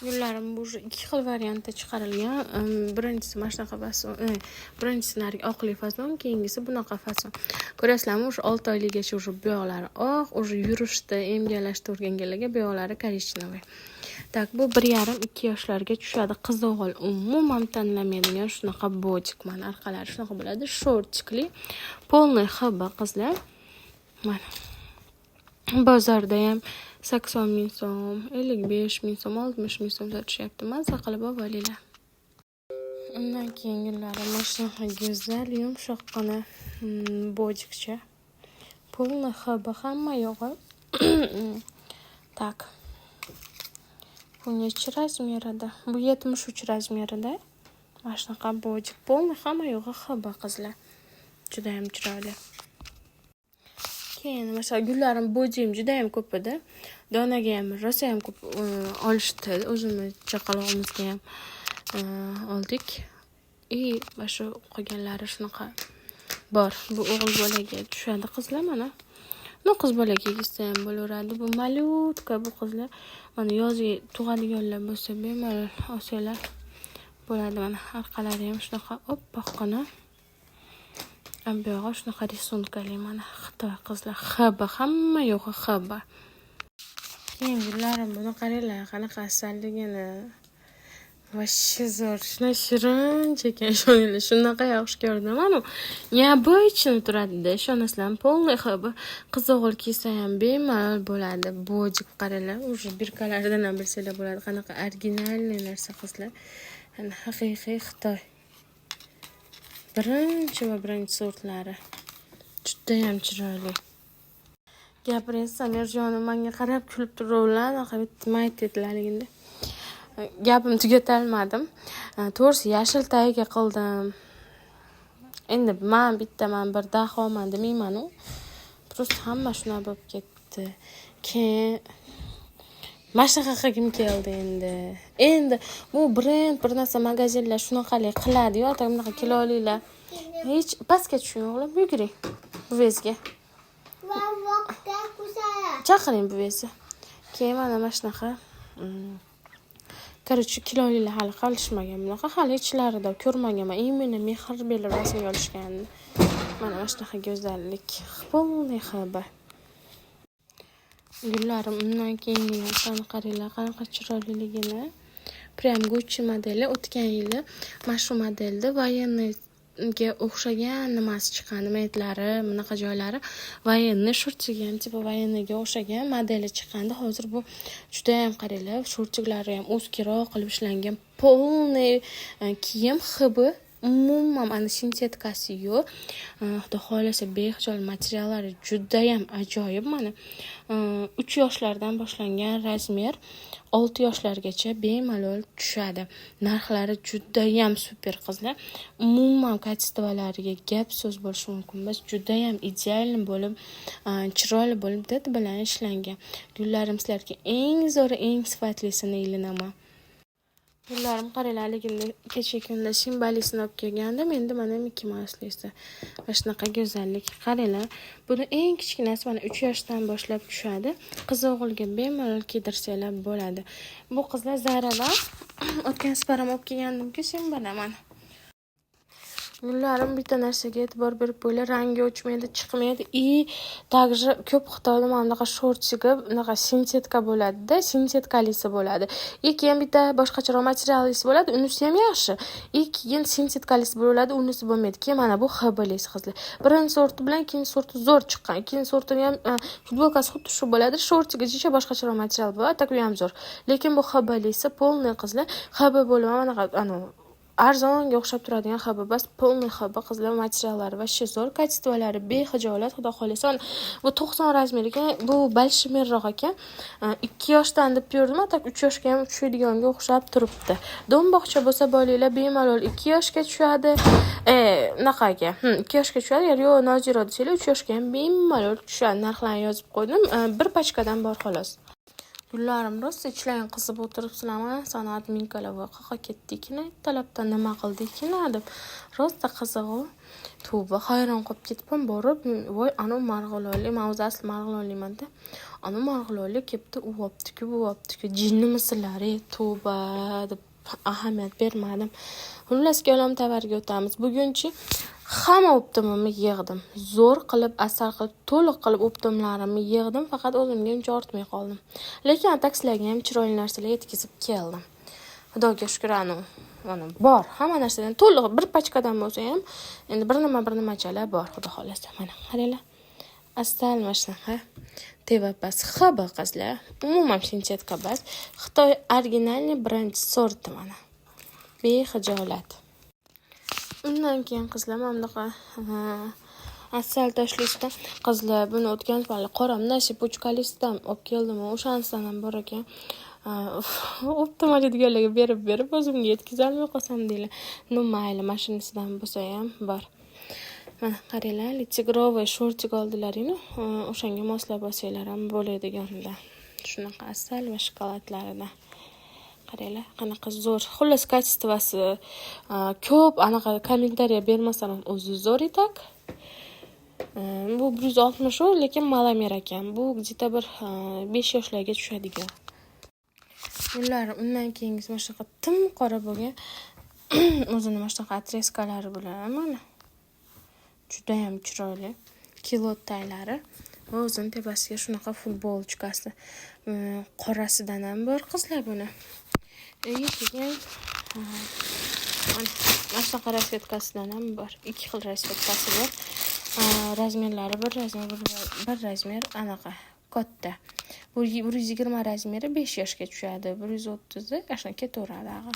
Gullarim, bu уже ikki xil variantda chiqarilgan. Birinchisi mana shunaqa fason, birinchisi narigi oqli fason, keyingisi bunaqa fason. Ko'ryapsizlarmi, уже 6 oyligacha уже bu yoqlari oq, уже yurishda, emgalashda o'rganganlarga bu yoqlari коричневый. Так, bu 1,5, 2 yoshlarga tushadi. Qiz, o'g'il umuman tanlamaydigan shunaqa бодик. Mana, orqalari shunaqa bo'ladi. Шортик li, полный ХБ, qizlar. Mana. Bozorda ham 80 000 so'm, 55 000 so'm, 60 000 so'm sotishyapti. Mazza qilib olinglar. Undan keyingilari mana shunaqa go'zal, yumshoqqina бодик cha. Полный ХБ, hamma yog'i. Так. Bu nechi размер ida? Bu 73 размер ida. Mana shunaqa бодик. Полный hamma yog'i ХБ, qizlar. Judayam chiroyli. Keyin masalan, gullarim, бодик im judayam ko'p edi. Donaga ham rosayam ko'p olishdi. O'zimni chaqalog'imizga ham oldik. И mana shu qolganlari shunaqa bor. Bu o'g'il bolaga tushadi, qizlar, mana. Ну, qiz bolaga kiygizsa ham bo'laveradi. Bu малютка bu, qizlar. Mana, yozgi tug'adiganlar bo'lsa, bemalol olsanglar bo'ladi. Mana, orqalari ham shunaqa oppoqqina. Bu yog'i shunaqa рисунка li, mana, Xitoy, qizlar. ХБ, hamma yog'i ХБ. Keyin, gullarim, buni qaranglar, qanaqa asalligini. Вообще zo'r. Shunaqa shirincha ekan, ishoninglar. Shunaqa yaxshi ko'rdim. Mana, необычный turadida, ishonasizlarmi? Полный ХБ. Qiz, o'g'il kiysa ham bemalol bo'ladi. Бодик, qaranglar, уже бирка laridan ham bilsanglar bo'ladi. Qanaqa оригинальный narsa, qizlar. Haqiqiy Xitoy. Birinchi va birinchi sortlari. Judayam chiroyli. Gapiryapsam, Erjonim manga qarab kulib turaverlar. Anaqa bitta mayt dedilar. Gapimni tugatolmadim. To'g'risi, yashil tagiga qildim. Endi man bittaman, bir dahoman demaymanu. Просто hamma shunaqa bo'lib ketdi. Keyin mana shunaqa qilgim keldi endi. Endi bu brend bir narsa magazinlar shunaqalik qiladi-yu, bunaqa kilolilar. Hech pastga tushing, o'g'lim, yuguring buvangizga. Chaqiring buvangizni. Keyin mana shunaqa, короче, kilolilar hali qilishmagan bunaqa, hali ichlarida ko'rmaganman. Именно mehr berib rasmga olishganini. Mana shunaqa go'zallik. Полный ХБ. Gullarim, undan keyingi narsani qaranglar, qanaqa chiroyliligini. Прям Gucci modeli. O'tgan yili mana shu modelda военный ga o'xshagan nimasi chiqqan, nimatlari, bunaqa joylari военный, шортик i ham типа военный ga o'xshagan modeli chiqqandi. Hozir bu judayam, qaranglar, шортик lari ham узкий roq qilib ishlangan. Полный kiyim ХБ, umuman ana синтетика si yo'q. Xudo xohlasa, behijolat, materiallari judayam ajoyib. Mana, 3 yoshlardan boshlangan размер, 6 yoshlargacha bemalol tushadi. Narxlari judayam супер, qizlar. Umuman качество lariga gap so'z bo'lishi mumkin emas. Judayam идеальный bo'lib, chiroyli bo'lib, did bilan ishlangan. Gullarim, sizlarga eng zo'ri, eng sifatlisini ilinaman. Gullarim, qaranglar, haligini kecha kunda Simbalisini olib kelgandim. Endi mana Mickey Mouselisi. Mana shunaqa go'zallik. Qaranglar, buni eng kichkinasi mana 3 yoshdan boshlab tushadi. Qiz, o'g'ilga bemalol kiydirsanglar bo'ladi. Bu, qizlar, Zaradan o'tgan safar ham olib kelgandimku Simbada, mana. Gullarim, bitta narsaga e'tibor berib qo'yinglar: rangi o'chmaydi, chiqmaydi. И также ko'p Xitoyda mana bunaqa шортик i bunaqa синтетика bo'ladida, синтетика lisi bo'ladi. И keyin bitta boshqacharoq materiallisi bo'ladi, unisi ham yaxshi. И keyin синтетика lisi bo'ladi, unisi bo'lmaydi. Keyin mana bu ХБ lisi, qizlar. Birinchi sorti bilan ikkinchi sorti zo'r chiqqan. Ikkinchi sortini ham futbolkasi xuddi shu bo'ladi, шортик i jicha boshqacharoq material bo'ladi, так u ham zo'r. Lekin bu ХБ lisi полный, qizlar, ХБ bo'lib, anaqa anavi arzonga o'xshab turadigan ХБ bas, полный ХБ, qizlar, materiallari вообще zo'r, качество lari behijolat, xudo xohlasa. Mana bu 90 размер ekan, bu большемер roq ekan. 2 yoshdan deb yurdim, а так 3 yoshga ham tushadiganga o'xshab turibdi. Do'mboqcha bo'lsa bolanglar bemalol 2 yoshga tushadi. Unaqaga 2 yoshga tushadi, agar yo'q, nozira desanglar, 3 yoshga ham bemalol tushadi. Narxlarni yozib qo'ydim, bir pachkadan bor xolos. Gullarim, rosa ichlaring qizib o'tiribsizlarmi? Sani админка lar, voy, qayerqa ketdikina, ertalabdan nima qildikina deb. Rosa qizig'u. Tavba, hayron qolib ketibman borib. Voy, anavi marg'ilonlik, man o'zi asli marg'ilonlikman-da. Anavi marg'ilonlik kelibdi, u olibdi-ku, bu olibdi-ku, jinnimisizlar, ey, tavba deb ahamiyat bermadim. Xullas kalom, tovarga o'tamiz. Bugunchi hamma оптом imni yig'dim. Zo'r qilib, asar qilib, to'liq qilib оптом larimni yig'dim, faqat o'zimga uncha ortmay qoldim. Lekin так sizlarga ham chiroyli narsalar yetkazib keldim. Xudoga shukur, anu mana bor. Hamma narsadan to'liq bir pachkadan bo'lsa ham endi bir nima, bir nimachalar bor, xudo xohlasa. Mana qaranglar. Asal mana shunaqa TVPs HB, qizlar. Umuman синтетика emas. Xitoy оригинальный birinchi sorti mana. Behijolat. Undan keyin, qizlar, mana bunaqa asal tashlashdan, qizlar, buni o'tgan safar qora цепочка lisidan olib keldim, o'shanisidan ham bor ekan. Оптом oladiganlarga berib berib o'zimga yetkazolmay qolsam deylar. Ну mayli, mana shunisidan bo'lsa ham bor. Mana qaranglar, тигровый шортик oldilaringnu, o'shanga moslab olsanglar ham bo'ladiganidan. Shunaqa asal va shokoladlaridan. Qaranglar, qanaqa zo'r. Xullas, качество si ko'p anaqa kommentariya bermasam ham o'zi zo'r и так. Bu 160 u, lekin маломер ekan. Bu где-то bir 5 yoshlarga tushadigan. Bular undan keyingisi mana shunaqa tim qora bo'lgan, o'zini mana shunaqa отрезка lari bilan, mana. Judayam chiroyli. Kilot taylari va o'zini tepasiga shunaqa футболочка si. Qorasidan ham bor, qizlar, buni. И keyin mana shunaqa расцветка sidan ham bor. Ikki xil расцветка si bor. Размер lari bir размер, bir размер anaqa katta. Bu 120 размер i 5 yoshga tushadi. 130 i ana ketaveradi ag'a.